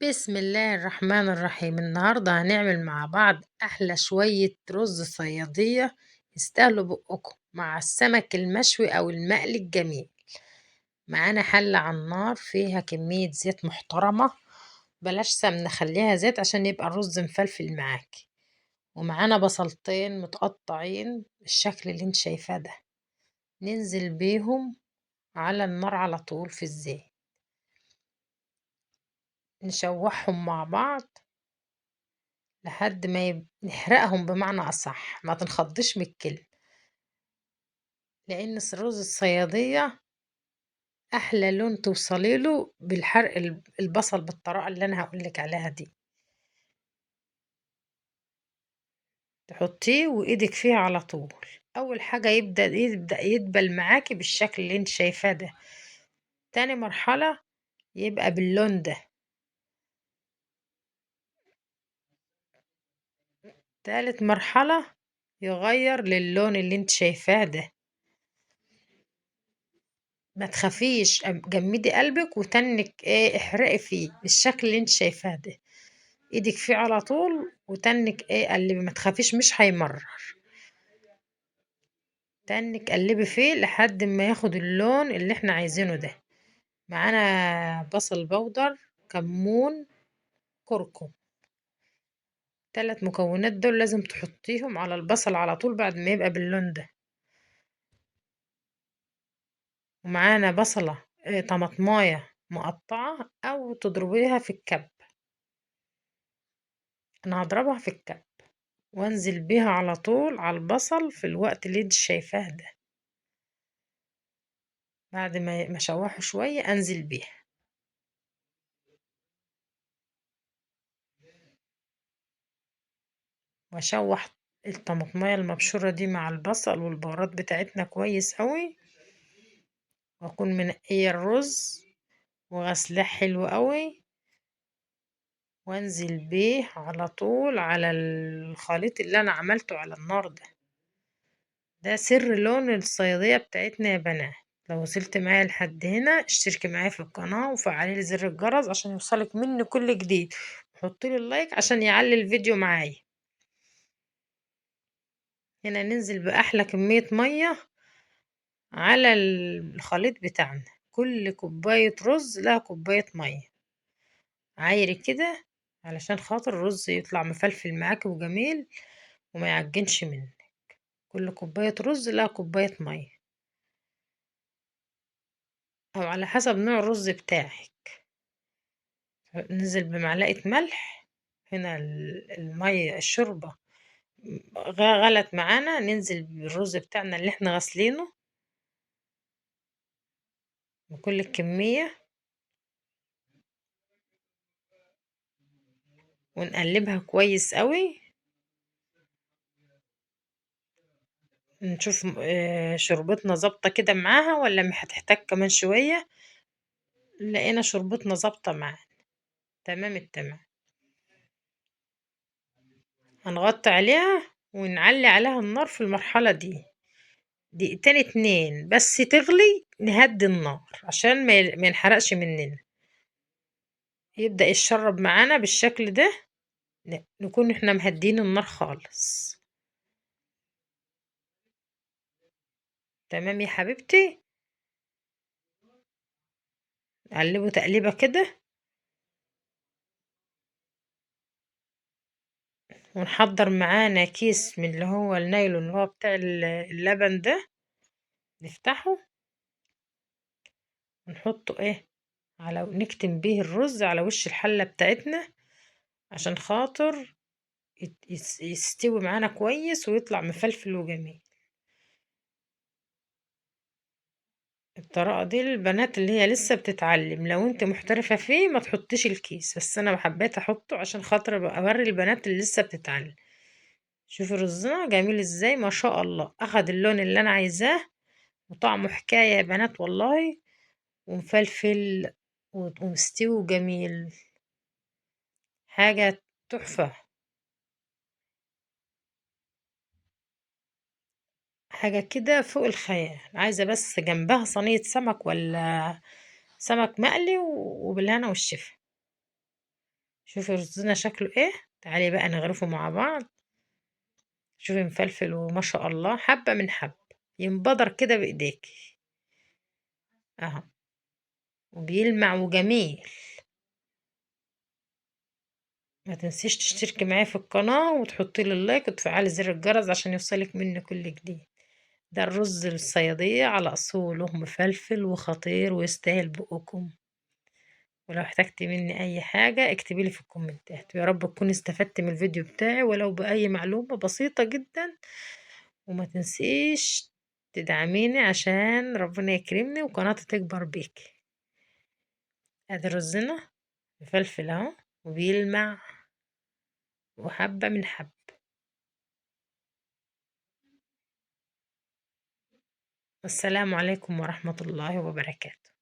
بسم الله الرحمن الرحيم. النهاردة هنعمل مع بعض أحلى شوية رز صيادية يستاهلوا بقكم مع السمك المشوي أو المقلي الجميل. معانا حلة على النار فيها كمية زيت محترمة، بلاش سمنة خليها زيت عشان يبقى الرز مفلفل معاكي. ومعانا بصلتين متقطعين بالشكل اللي انت شايفاه ده، ننزل بيهم على النار على طول في الزيت، نشوحهم مع بعض لحد ما نحرقهم، بمعنى أصح ما تنخضش من الكلمة، لأن رز الصيادية أحلى لون توصليله بالحرق البصل بالطريقة اللي أنا هقولك عليها دي. تحطيه وإيدك فيها على طول، أول حاجة يبدأ يدبل معاكي بالشكل اللي انت شايفاه ده. تاني مرحلة يبقى باللون ده. تالت مرحلة يغير للون اللي انت شايفاه ده. ما تخافيش، جمدي قلبك وتنك ايه احرقي فيه بالشكل اللي انت شايفاه ده، ايدك فيه على طول وتنك ايه قلبي، ما تخافيش مش هيمرر. تنك قلبي فيه لحد ما ياخد اللون اللي احنا عايزينه ده. معانا بصل بودر، كمون، كركم، 3 مكونات دول لازم تحطيهم على البصل على طول بعد ما يبقى باللون ده. ومعانا بصلة طماطماية مقطعة او تضربيها في الكب، انا هضربها في الكب وانزل بيها على طول على البصل في الوقت اللي انت شايفاه ده. بعد ما اشوحه شوية انزل بيها. واشوح الطماطمايه المبشوره دي مع البصل والبهارات بتاعتنا كويس قوي، واكون منقيه الرز وغسلاه حلو قوي، وانزل بيه على طول على الخليط اللي انا عملته على النار ده. ده سر لون الصياديه بتاعتنا يا بنات. لو وصلت معايا لحد هنا اشتركي معايا في القناه وفعلي لي زر الجرس عشان يوصلك مني كل جديد، وحطي لي اللايك عشان يعلي الفيديو معايا. هنا ننزل بأحلى كمية مية على الخليط بتاعنا، كل كوباية رز لها كوباية مية عايري كده علشان خاطر الرز يطلع مفلفل معاك وجميل وما يعجنش منك. كل كوباية رز لها كوباية مية، أو على حسب نوع الرز بتاعك. ننزل بمعلقة ملح. هنا المية الشوربة غلت معانا، ننزل بالرز بتاعنا اللي احنا غسلينه بكل الكمية، ونقلبها كويس قوي. نشوف شوربتنا ظابطة كده معاها ولا هتحتاج كمان شوية. لقينا شوربتنا ظابطة معانا تمام التمام. هنغطي عليها ونعلي عليها النار في المرحلة دي دقيقتين 2 بس تغلي، نهدي النار عشان ما ينحرقش مننا، يبدأ يتشرب معانا بالشكل ده. نكون احنا مهديين النار خالص. تمام يا حبيبتي. نقلبه تقليبة كده ونحضر معانا كيس من اللي هو النايلون اللي هو بتاع اللبن ده، نفتحه ونحطه ايه على، نكتم بيه الرز على وش الحلة بتاعتنا عشان خاطر يستوي معانا كويس ويطلع مفلفل وجميل. الطريقة دي للبنات اللي هي لسه بتتعلم، لو انت محترفة فيه ما تحطيش الكيس، بس انا حبيت احطه عشان خاطر ابقى اوري البنات اللي لسه بتتعلم. شوفي رزنا جميل ازاي ما شاء الله، اخد اللون اللي انا عايزاه وطعمه حكاية يا بنات والله، ومفلفل ومستوي وجميل، حاجة تحفة، حاجة كده فوق الخيال. عايزة بس جنبها صينية سمك ولا سمك مقلي وبالهنا والشفا. شوفي رزنا شكله ايه. تعالي بقى نغرفه مع بعض. شوفي مفلفل وما شاء الله، حبة من حبة، ينبدر كده بايديكي اهو، وبيلمع وجميل. ما تنسيش تشتركي معايا في القناة وتحطي لي اللايك وتفعلي زر الجرس عشان يوصلك مني كل جديد. ده الرز الصيادية على أصوله، مفلفل وخطير ويستاهل بقكم. ولو احتجتي مني أي حاجة اكتبي لي في الكومنتات. ويا رب تكوني استفدتي من الفيديو بتاعي ولو بأي معلومة بسيطة جدا. وما تنسيش تدعميني عشان ربنا يكرمني وقناتي تكبر بيكي. ادي رزنا مفلفل اهو وبيلمع وحبة من حبة. والسلام عليكم ورحمة الله وبركاته.